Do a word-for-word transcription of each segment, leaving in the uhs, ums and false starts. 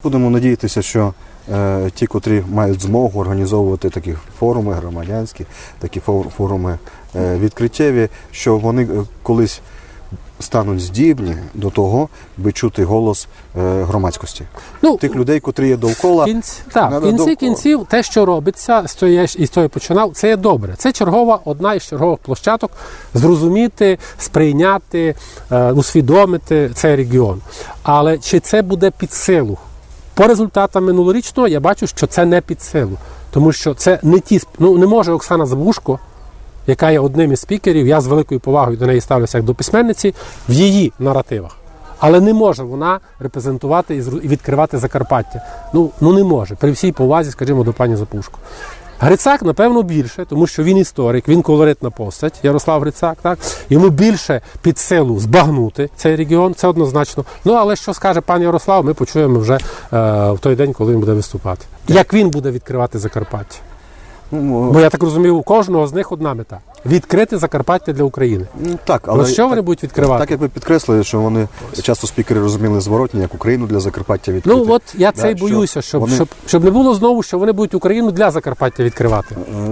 Будемо надіятися, що е, ті, котрі мають змогу організовувати такі форуми громадянські, такі фор- форуми е, відкриттєві, що вони е, колись стануть здібні до того, аби чути голос е, громадськості. Ну, Тих людей, котрі є довкола. В кінці, так, в Надо кінці довкола. Кінців те, що робиться, з тої я ж- і з тої починав, це є добре. Це чергова, одна із чергових площадок зрозуміти, сприйняти, е, усвідомити цей регіон. Але чи це буде під силу? По результатам минулорічного я бачу, що це не під силу. Тому що це не ті сп- ну, не може Оксана Забушко, яка є одним із спікерів, я з великою повагою до неї ставлюся як до письменниці, в її наративах. Але не може вона репрезентувати і зру- і відкривати Закарпаття. Ну, ну не може. При всій повазі, скажімо, до пані Забушко. Грицак, напевно, більше, тому що він історик, він колоритна постать, Ярослав Грицак, так? Йому більше під силу збагнути цей регіон, це однозначно. Ну, але що скаже пан Ярослав, ми почуємо вже е, в той день, коли він буде виступати. Як він буде відкривати Закарпаття? Ну, Бо я так розумію, у кожного з них одна мета: відкрити Закарпаття для України. ну, так, але Але що так, вони будуть відкривати? Так як ви підкреслили, що вони часто спікери розуміли зворотні, як Україну для Закарпаття відкрити. Ну от я Да, це й що боюся, щоб, вони- щоб, щоб не було знову, що вони будуть Україну для Закарпаття відкривати. Е,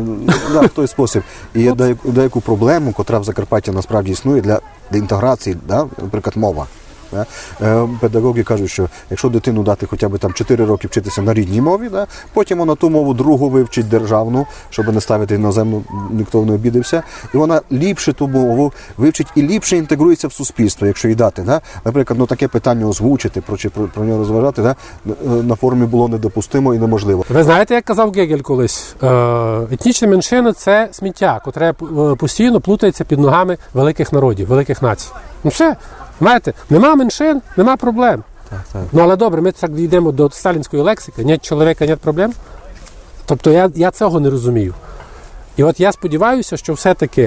да, в той спосіб. І є деяку, деяку проблему, котра в Закарпатті насправді існує для, для інтеграції, да? Наприклад, мова. Да? Е, Педагоги кажуть, що якщо дитину дати хоча б там чотири роки вчитися на рідній мові, да? Потім вона ту мову другу вивчить державну, щоб не ставити іноземну, ніхто не обідався, і вона ліпше ту мову вивчить і ліпше інтегрується в суспільство, якщо їй дати. Да? Наприклад, ну, таке питання озвучити, про, чи про, про нього розважати, да? Е, на форумі було недопустимо і неможливо. Ви знаєте, як казав Гегель колись, е, етнічні меншини — це сміття, котре е, постійно плутається під ногами великих народів, великих націй. Ну все, знаєте, нема меншин, нема проблем. Так, так. Ну але добре, ми так дійдемо до сталінської лексики: нет чоловіка — нет проблем. Тобто я, я цього не розумію. І от я сподіваюся, що все-таки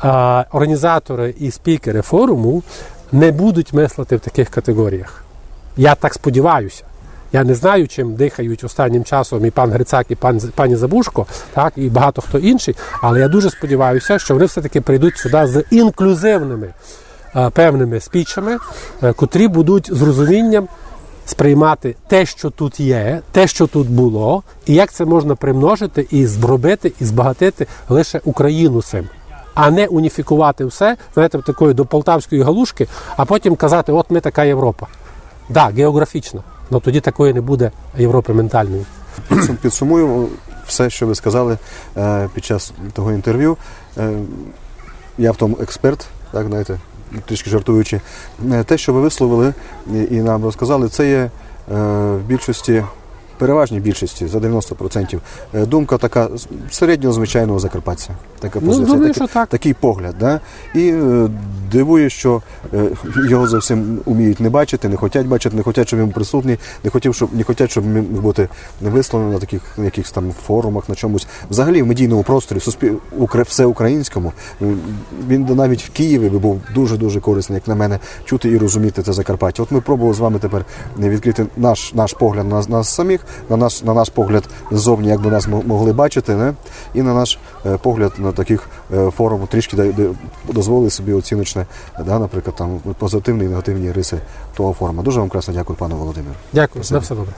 е, організатори і спікери форуму не будуть мислити в таких категоріях. Я так сподіваюся. Я не знаю, чим дихають останнім часом і пан Грицак, і пан, пані Забушко, так, і багато хто інший. Але я дуже сподіваюся, що вони все-таки прийдуть сюди з інклюзивними е, певними спічами, е, котрі будуть з розумінням сприймати те, що тут є, те, що тут було, і як це можна примножити і зробити, і збагатити лише Україну цим, а не уніфікувати все, знаєте, такої до полтавської галушки, а потім казати: от ми така Європа. Да, географічна, але тоді такої не буде Європи ментальної. Підсум- Підсумую все, що ви сказали е, під час того інтерв'ю. Е, я в тому експерт, так, знаєте, трішки жартуючи. Е, те, що ви висловили і, і нам розказали, це є е, в більшості, переважній більшості, за дев'яносто процентів, е, думка така с- середнього звичайного закарпатця. Така Ну, позиція, думаю, такий, що так. такий погляд. Да? І е, дивує, що е, його зовсім уміють не бачити, не хочуть бачити, не хочуть, щоб він був присутній, не хотів, щоб, не хочуть, щоб він міг бути не висловлений на таких якихось там форумах, на чомусь. Взагалі в медійному просторі, в суспіль... укра- всеукраїнському, е, він навіть в Києві би був дуже-дуже корисний, як на мене, чути і розуміти це Закарпаття. От ми пробували з вами тепер відкрити наш, наш погляд на нас самих, на наш, на наш погляд ззовні, як би нас мо- могли бачити, не? І на наш е, погляд на таких е, форумах трішки да- да- дозволили собі оціночне, да, наприклад, там позитивні і негативні риси того форуму. Дуже вам красно дякую, пане Володимире. Дякую, на все добре.